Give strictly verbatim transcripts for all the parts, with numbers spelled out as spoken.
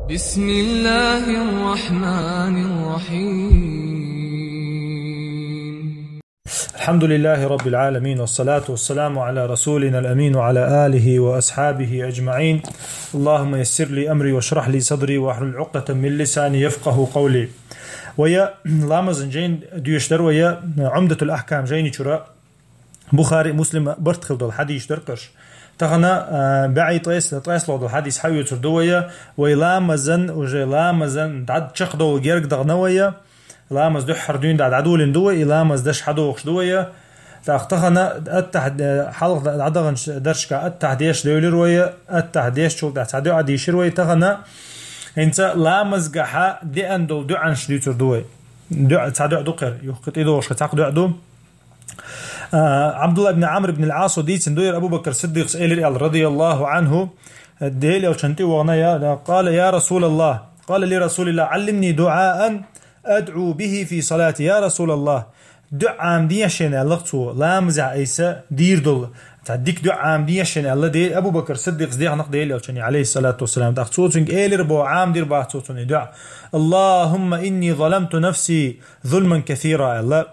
بسم الله الرحمن الرحيم. الحمد لله رب العالمين، والصلاة والسلام على رسولنا الأمين وعلى آله وأصحابه أجمعين. اللهم يسر لي أمري واشرح لي صدري واحلل عقدة من لساني يفقه قولي. Вай ламазан жайна доьшуш дар вай Ӏумдатул Ахкам жайни чура. Бухари, Муслима барт хилла долу хьадисаш дара уьш. Тахана, а, бӀе ткъаь, ткъаь лоьху долу хьадис хьаоьцур ду вай, вай ламазан, уже ламазан дӀа чекхдовла герга дахана вай, ламаз дуьххьара дуьйна дӀа дӀадолийна ду вай, и ламаз деш хьадохуш ду вай. ТӀаккха тахана аттахь-, хьалха дӀадаханчу дарсашкахь аттахь деш девлира вай, аттахь дешчул тӀаьхьа цхьа дуӀа дийшира вай, тахана хӀинца ламазгахьа деана долу дуӀанаш дуьйцур ду вай. ДуӀа, цхьа дуӀа ду кхера, юха тӀедогӀуш цхьа дуӀа ду. А, Ӏабдулла ибн Ӏамр ибн ал-Ӏасо дийцина ду, яра Абу Бакр Сиддикъас элира аьлла, радияллаху Ӏанху, Делан Элчанна тӀе вахана, я, къала: «Я Расулаллах, къала ли Расулиллах, Ӏаллимни дуӀаан адӀу бихи фи салати, я Расулаллах». ДуӀа Ӏамадехьа шена аьлла цо, ламазехь айса дийр долу. Цхьа дика дуӀа Ӏамадехьа шена аьлла, де-, Абу Бакр Сиддикъас дехнарг Делан Элчане, алейхиссалату вассалам. ТӀаккха цо цуьнга элира боху, Ӏамадира боху цо цунна и дуӀа: «Аллахумма инни заламту нафси зулман касира», аьлла.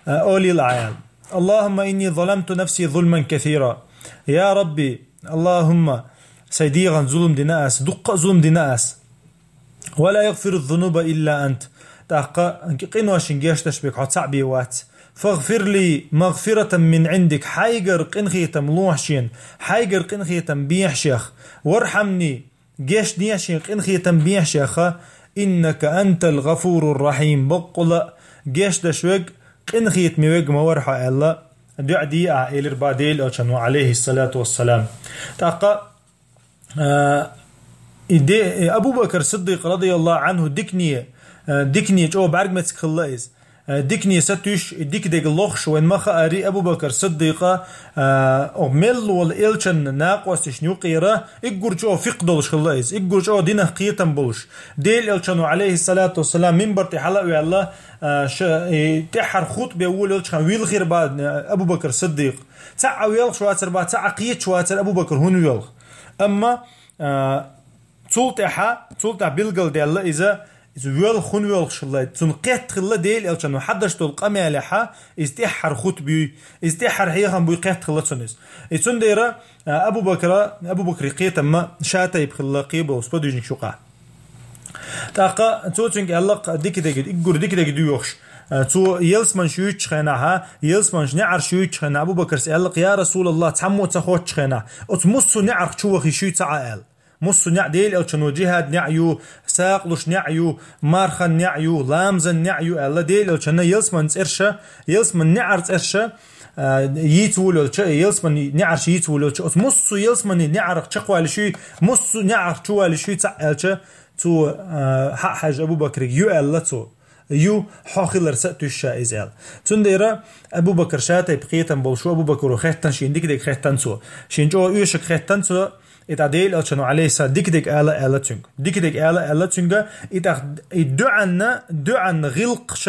А, олийла Ӏа аьлла. «Аллахумма инни заламту нафси зулман касира». Я Рабби, Аллахумма, сайн дегӀан зулам дина ас, дуккха а зулам дина ас. «Ва ла ягъфиру зунуба илла ант». ТӀаккха къиношна гечдеш берг хьо цхьаъ бен вац. «Фагъфир ли магъфиратан мин Ӏиндик». Хьайгара къинхетам лохьа шена, хьайгара къинхетам бехьа шех. «Вархьамни», гечдехьа шена, къинхетам бехьа шех. «Иннака антал гъафурур рахьим». Баккъала а гечдеш верг, къинхетаме верг ма вара хьо аьлла, дуӀа де ахь, элира боху Делан Элчано, алейхиссалату вассалам. ТӀаккха А, и де-, и Абу Бакр Сиддикъ, радияллаху Ӏанху, дикане, а, дикане чӀогӀа бӀаьрг меца хилла иза. А, дикане сатуьйсуш, и дика дерг лохуш вайна ма хаари, Абу Бакр Сиддикъа, а, оха мел волу Элчанна накъосташна юкъера, уггар чӀогӀа фикъхӀ долуш хилла иза, уггар чӀогӀа динах кхетам болуш. Делан Элчано, алейхиссалату вассалам, минбар тӀе хьала а ваьлла, а, ша-, и тӀаьххьара хутбе волавелча хьан вилхира боху, а, Абу Бакр Сиддикъ. Цхьаъ а воьлхуш вацара боху, цхьаъ а кхеташ вацара Абу Бакр хӀунда воьлху. Амма, а, цул тӀаьхьа, цул тӀаьхьа билгалдаьлла иза, иза воьлху, хӀунда воьлхуш хилла, цунна кхетта хилла Делан Элчано хьадеш долу къамелехьа, иза тӀаьххьара хутба буй, иза тӀаьххьара хьехам буй, кхетта хилла цунна иза. И цундела, а, Абу Бакра, Абу Бакри кхетам ма ша тайпа хилла кхеболу сподвижникаш юкъахь. ТӀаккха цо цуьнга аьлла-кх дика дерг, уггар дика дерг доьхуш. Цо ялсаманаш юьйцучу хенахьа, ялсаманаш неӀарш юьйцучу хенахь, Абу Бакрас аьлла-кх: «Я Расулаллах, цхьаммо а ца хоттучу хенахь, оцу муссу неӀарх чу вахийта шуьйца Ӏа?» аьлла. Муссу неӀ-, Делан Элчано жихӀад неӀ ю, сакъалуш неӀ ю, мархан неӀ ю, ламазан неӀ ю аьлла, Делан Элчано ялсаман цӀерша, ялсаман неӀар цӀерша, а, йийца волавелча, ялсаман неӀарш йийца волавелча, оцу муссу ялсаман неӀарх чекхвалийта шуьй, муссу неӀарх чу валийта шуьй цхьаъ аьлча, цо, а, хьа а хьаьжжа Абу Бакрига ю аьлла цо. Ю, хьо хилар са а туьйсуш иза аьлла. Цундела Абу Бакр ша тайпа кхетам болуш ву, Абу Бакро хеттан шена дика дерг хеттан цо. Шена чӀогӀа оьшург хеттан цо, и тӀаккха Делан Элчано, алейхиссалам, дика дерг ала аьлла цуьнга. Дика дерг ала аьлла цуьнга, и тӀаккха и дуӀанна, дуӀанна гӀиллакхаш,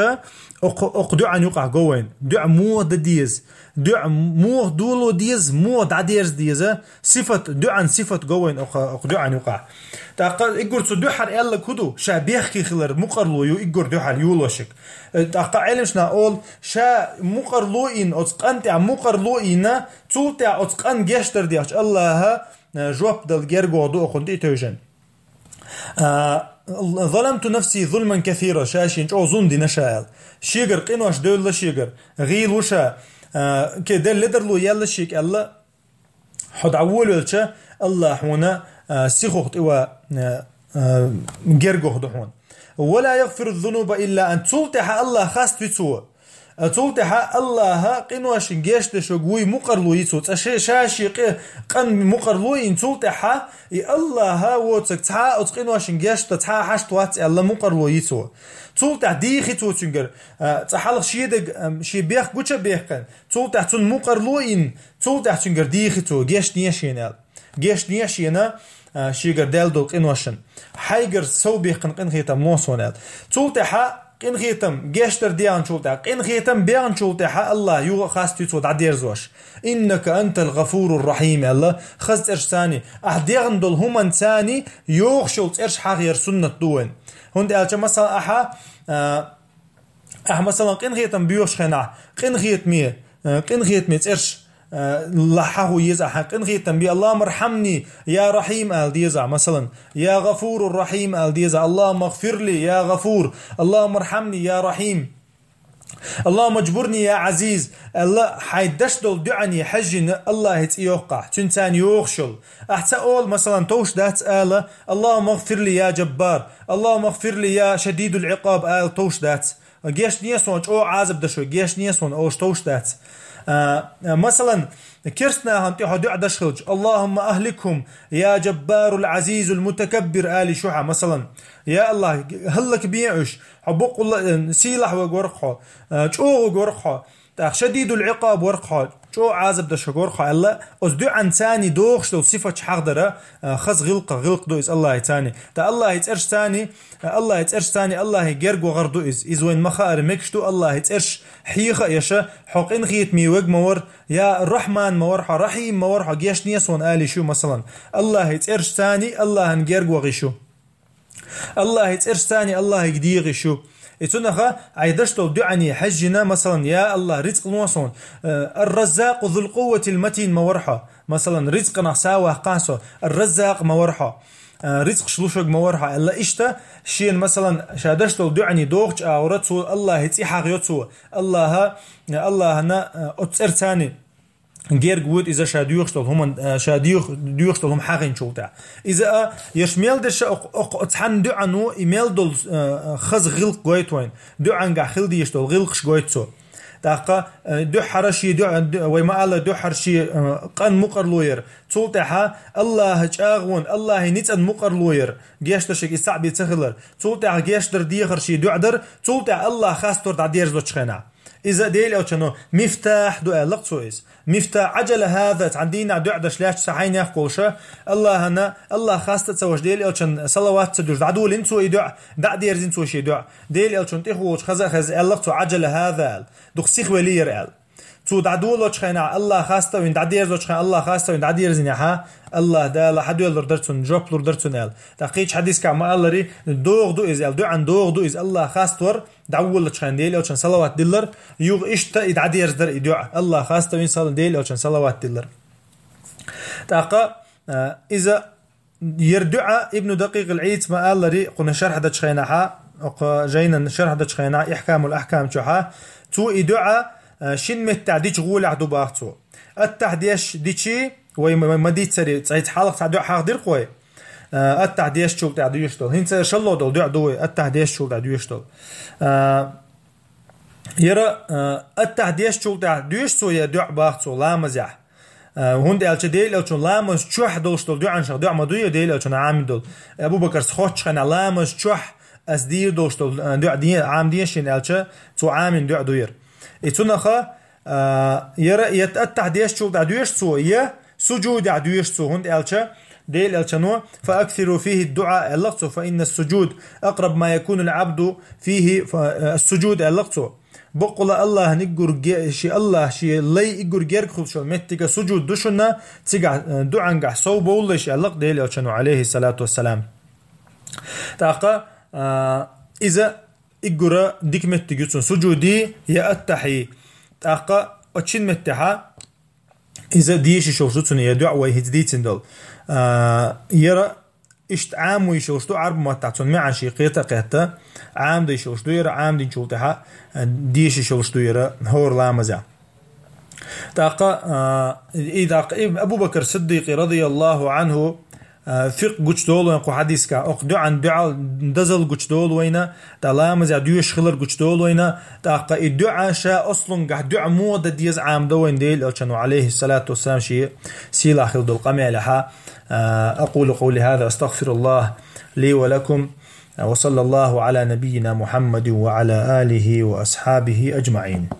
окху, окху дуӀанна юкъахь го вайна. ДуӀа муха дан деза? ДуӀа муха доло деза, муха дӀадерза деза, сифат, дуӀан сифат го вайна окху, окху дуӀан юкъахь. ТӀаккха уггар цо дуьххьара аьлларг хӀун ду? Ша бехке хилар мукъарло ю уггар дуьхьал йолошиг. Э, тӀаккха Ӏеламнаха олу, ша мукъарло йина, оцу къинна тӀехь мукъарло йина, цул тӀехь оцу къинна гечдар дехча, Аллаха, э, жоп дала герга ваха ду окхунна тӀе а тевжина. А, «Заламту нафси зулман касира», ша шена чӀогӀа зулам дина ша аьлла. Шегара къинош девлла шегара, гӀийла ву ша, а, ке делла ледарло яьлла шега аьлла, хьо дӀаволавелча, Аллах хьуна, а, сихух тӀе ва, а, а, герга ваха ду хьуна. «Ва ла ягъфиру зунуба илла ант». Цул тӀаьхьа Аллах хастави цо. А, цул тӀаьхьа Аллаха къиношна гечдеш верг вуй мукъарло йицо. Цкъа ше-, ша шен къи-, къинна мукъарло йина, цул тӀаьхьа и Аллаха воцург цхьа а оцу къиношна гечдан цхьа а хьашт вац аьлла мукъарло йицо. Цул тӀаьхьа дийхи цо цуьнгара, а, цкъа хьалха шен дерг, а, шен бехк гуча а бехкина, цул тӀаьхьа цунна мукъарло йина, цул тӀаьхьа цуьнгара дийхи цо, гечдехьа шена аьлла. Гечдехьа шена, а, шегара даьлла долу къиношна. Хьайгара сов бехкина къинхетам ло суна аьлла. Цул тӀаьхьа Къинхетам, гешт дар дегӀанчул тӀехьа. Къинхетам бегӀанчул тӀехьа Аллахь юха а хастуьйту цо дӀадерзош. «Иннака антал гъафурур рахим», аьлла, хаза цӀерш цани. Ахь дегӀан долу хӀуман цани йохуш йолу цӀерш хьахъяр суннат ду вайн. ХӀунда аьлча, масала, ахьа, а, ахьа, масала, къинхетам боьхуш хенахь, къинхетаме, а, къинхетаме цӀерш, а, лахьа хӀу еза ахьа, къинхетам бе, «Аллахумма рхьамни, я рахим», ала деза, масалан, «Я гъафурур рахим», ала деза, «Аллахумма гъфирли, я гъафур», «Аллахумма рхьамни, я рахим». «Аллахумма аджбурни, я Ӏазиз», аьлла, хьайн деш долу дуьӀане хьаьжжина Аллахье цӀе йоккхахь, цуьнан царна йохуш йолу. Ахь ца олу, масалан, товш дац ала, «Аллахумма гъфирли, я Джаббар», «Аллахумма гъфирли, я Шадидул Ӏикъаб», ала товш дац. «Гешт де суна, чӀогӀа Ӏазап даш ву, гешт де суна», олуш товш дац. А, а, масалан, керст нахана тӀе хьо дуьӀа даш хилча, «Аллахумма ахликхум, я Джаббарул Ӏазизул мутакаббир», али шу хьа, масалан, «Я Аллахь, хӀаллакбе уьш, хьо боккъалла, э, сийлахь ваг варх хьо, э, чӀогӀа ваг варх хьо, тӀаккха шадидул Ӏикъаб варх хьо, чӀогӀа Ӏазап даш ваг варх хьо», аьлла, оцу дуьӀан цани дохуш долу сифаташ хьахдара, э, хаза гӀиллакх, гӀиллакх ду иза Аллахье цани. ТӀа Аллахье цӀерш цани, э, Аллахье цӀерш цани, Аллахье герга вахар ду иза. Иза вайн ма хаара мегаш ду, Аллахье цӀерш хьеха а еша, хьо къинхетаме ваг ма вар, я Рахьман ма вар хьо, Рахьим ма вар хьо, гешт де суна али шу, масалан. Аллахье цӀерш цани, Аллахьан герга вахи шу. Аллахье цӀерш цани Аллахье дегӀи шу. И цунаха Ӏай даш долу дуьӀане хьаьжжина, масалан, «Я Аллахь, рицкъ ло суна», э, «Ар-Раззакъу зул къувватил матин» ма вар хьо. Масалан, рицкъанах са ваккха со, «Ар-Раззакъ» ма вар хьо. Э, «Рицкъаш луш ваг ма вар хьо», аьлла, иштта шена, масалан, ша даш долу дуьӀане дохучу агӀора цо Аллахье цӀе хьахайо цо. Аллахьа, Аллахьана, э, оцу цӀерш цани герга вуьйту иза ша доьхуш долу хӀуман, э, ша доьх-, доьхуш долу хӀума хьахинчул тӀехь. Иза а, еш мел деша окх-, окх-, оцу цхьана дуьӀано и мел долу, э, хаза гӀиллакх гойту вайн. ДуьӀангахь хила дезаш долу гӀиллакхаш гойту цо. ТӀаккха, э, дуьххьара шен дуьӀа, ду-, вай ма-аллара дуьххьара шен, э, къан мукъарло яр. Цул тӀаьхьа Аллахьа чӀагӀонан, Аллахье ницкъан мукъарло яр. Гешт дашиг и саӀби ца хилар. Цул тӀаьхьа гешт дар дехар шен дуьӀа дар. Цул тӀаьхьа Аллахь хастор дӀадерзочу хенахь. Иза Делан Элчано мифтахь ду аьлла-кх цо иза. Мифтахь, Ӏаджала хӀаза, цхьана дийнахь дуьӀа даш лаьтташ цхьа хьайнех волуша, Аллахьана, Аллахь хаста а ца веш, Делан Элчан салават ца дуьш, дӀадолийна цо и дуьӀа, дӀадерзийна цо шен дуьӀа. Делан Элчано тӀехволуш хаза а хезна аьлла-кх цо, Ӏаджала хӀаза аьлла. Дукха сихвелира аьлла. Цо дӀадолочу хенахь Аллахь хаста а вина дӀадерзочу хенахь, Аллахь хаста а вина дӀадерзинехьа, Аллахь Дала хьадоьллур дара цунна, жоп лур дара цунна аьлла. ТӀаккха кхечу хьадискахь ма-аллара, догӀа ду иза аьлла, дуьӀан догӀа ду иза, Аллахь хаста вар, дӀаволлачу хенахь Делан Элчан салават диллар, юха иштта и дӀадерзадар и дуьӀа, Аллахь хаста вина сал-, Делан Элчан салават диллар. ТӀаккха, а, иза ер дуьӀа Ибну Дакъикъил Ӏийдис ма-аллара, кхунна шархь дачу хенахьа, окху жайнан шархь дачу хенахьа, Ихкамул Ахкам чохьа, цо и дуьӀа, а, шин меттехь дича гӀолехь ду бах цо. Аттахь деш дичи, вай ма, ма дийццаре, цӀайца хьалха цхьа дуьӀа хьахдира-кх вай. А, аттахь дешчул тӀехь доьшуш долу. ХӀинца шалло долу дуьӀа ду вай, аттахь дешчул тӀехь доьшуш долу. А, яра, а, аттахь дешчул тӀехь доьшу цо я дуьӀа бах цо ламазехь. А, хӀунда аьлча Делан Элчан ламаз чохь долуш долу дуьӀанашах дуьӀа ма ду я Делан Элчан Ӏамин долу. Абу Бакар схоччу хенахь ламаз чохь ас дийр долуш долу, а, дуьӀа де-, Ӏамин дешина аьлча, цо Ӏамин дуьӀа ду яра. И цунаха, а, яра, я аттахь дешчул тӀехь доьшу цо, я суджудехь доьшу цо, хӀунда аьлча, Делан Элчано, «Фа аксиру фихи дуьа», аьлла-кх цо, «фа инна суджуд акъраб ма якуну ал-абду фихи», фа, а, суджуд аьлла-кх цо. Баккъала Аллахьан иггур ге-, ши Аллахь, ши лай иггур герга хуьлуш йолу меттига суджуд ду шуна, цигахь, а, дуьӀангахь сов бовллайш аьлла-кх Делан Элчано, алейхиссалату вассалам. ТӀаккха, а, иза иггура дика меттиг ю цунна суджуди я аттахьи. ТӀаккха оцу шин меттехьа иза дийшиш йолуш ду цунна, я дуьӀа вай хӀинца дийцина долу. А, яра иштта Ӏамийш йолуш ду Ӏарбу маттахь цунна маьӀна шен кхета а кхетта, Ӏамдийш йолуш ду яра, Ӏамдинчул тӀаьхьа, а, дийшиш йолуш ду яра хӀора ламазехь. ТӀаккха, а, и даккха и Абу Бакр Сиддикъи, радияллаху анху, а, фикъ гучу долу вайн кху хьадискахь, окху дуьӀан дуьӀал дазал гучу долу вайна, тӀа ламазехь доьшуш хилар гучу долу вайна, тӀаккха и дуьӀа ша ослунгахь дуьӀа муха дан деза Ӏамдо вайна Делан Элчано, алейхиссалату вассалам, шен сийлахь хила долу къамелехьа. А, акъулу къавли хӀаза, астагфируллах ли ва лакум, ва саллаллаху ала набийина Мухаммадин ва ала алихи ва асхьабихи аджмаин.